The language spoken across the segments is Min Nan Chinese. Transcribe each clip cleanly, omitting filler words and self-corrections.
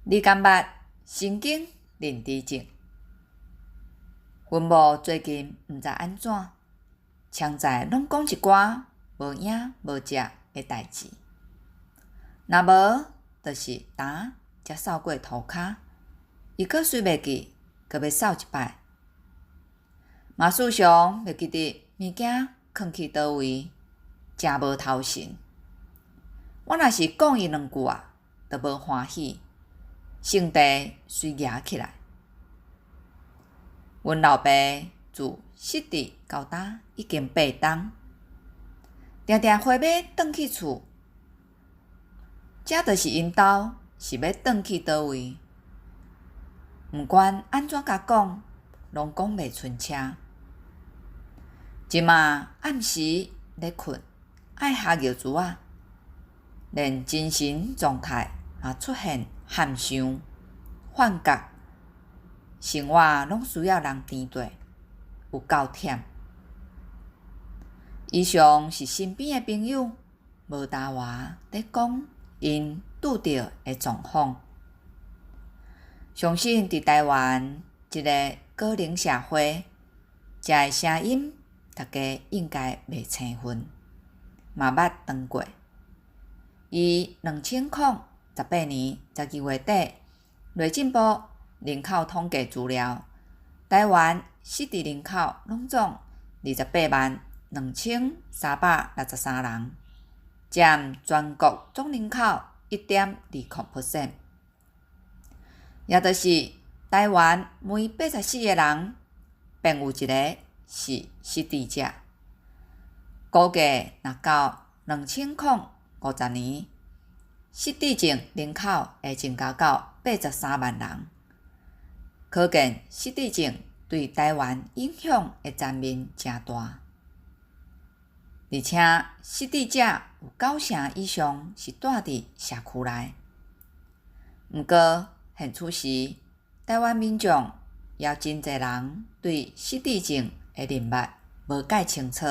你敢捌神經認知症？阮某最近毋知按怎，常在攏講一寡無影無跡的代誌。若無，就是昨才掃過塗跤，伊閣隨袂記，閣欲掃一擺。嘛時常袂記得物件囥去佗位，誠無頭神。我若是講伊兩句啊，就無歡喜，性地隨夯起來。阮老爸自失智到今已經8冬，定定花欲轉去厝，這就是𪜶兜是欲轉去佗位。毋管按怎共講，攏講袂伸車。這馬暗時咧睏，愛下尿苴仔，連精神狀態嘛出現譀想、幻覺，生活攏需要人砥硩，有夠忝。以上是身邊的朋友無焦話佇講𪜶拄著的狀況。相信佇台灣這个高齡社會，這个聲音大家應該袂生分，嘛捌聽過。以2018年12月底內政部人口統計資料，台灣失智人口攏總282,363人，佔全國總人口1.20%，也就是台灣每84個人，便有一个是失智者。估計若到2050年，失智症人口會增加到83萬人。可見失智症對台灣影響的層面誠大，而且失智者有九成以上是蹛佇社區內。毋過現此時，台灣民眾也真濟人對失智症的認捌無蓋清楚，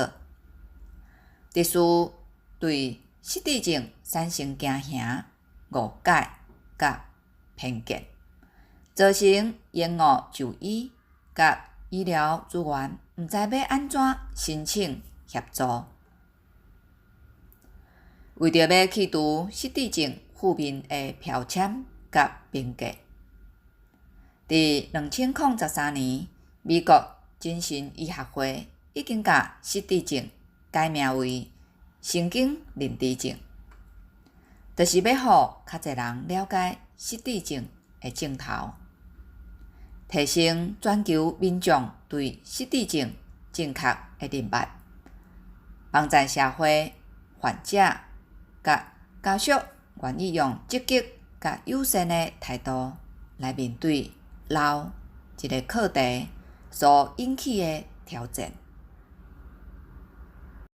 特殊對失智症產生驚嚇、誤解佮偏見，造成延誤就醫佮醫療資源毋知欲按怎申請協助。為著欲去除失智症負面的標籤佮評價，佇2013年，美國精神醫學會已經共失智症改名為神經認知症，就是欲予較濟人了解失智症的症頭，提升全球民眾對失智症正確的認捌，幫助社會、患者佮家屬願意用積極佮友善的態度來面對老這个課題所引起的挑戰。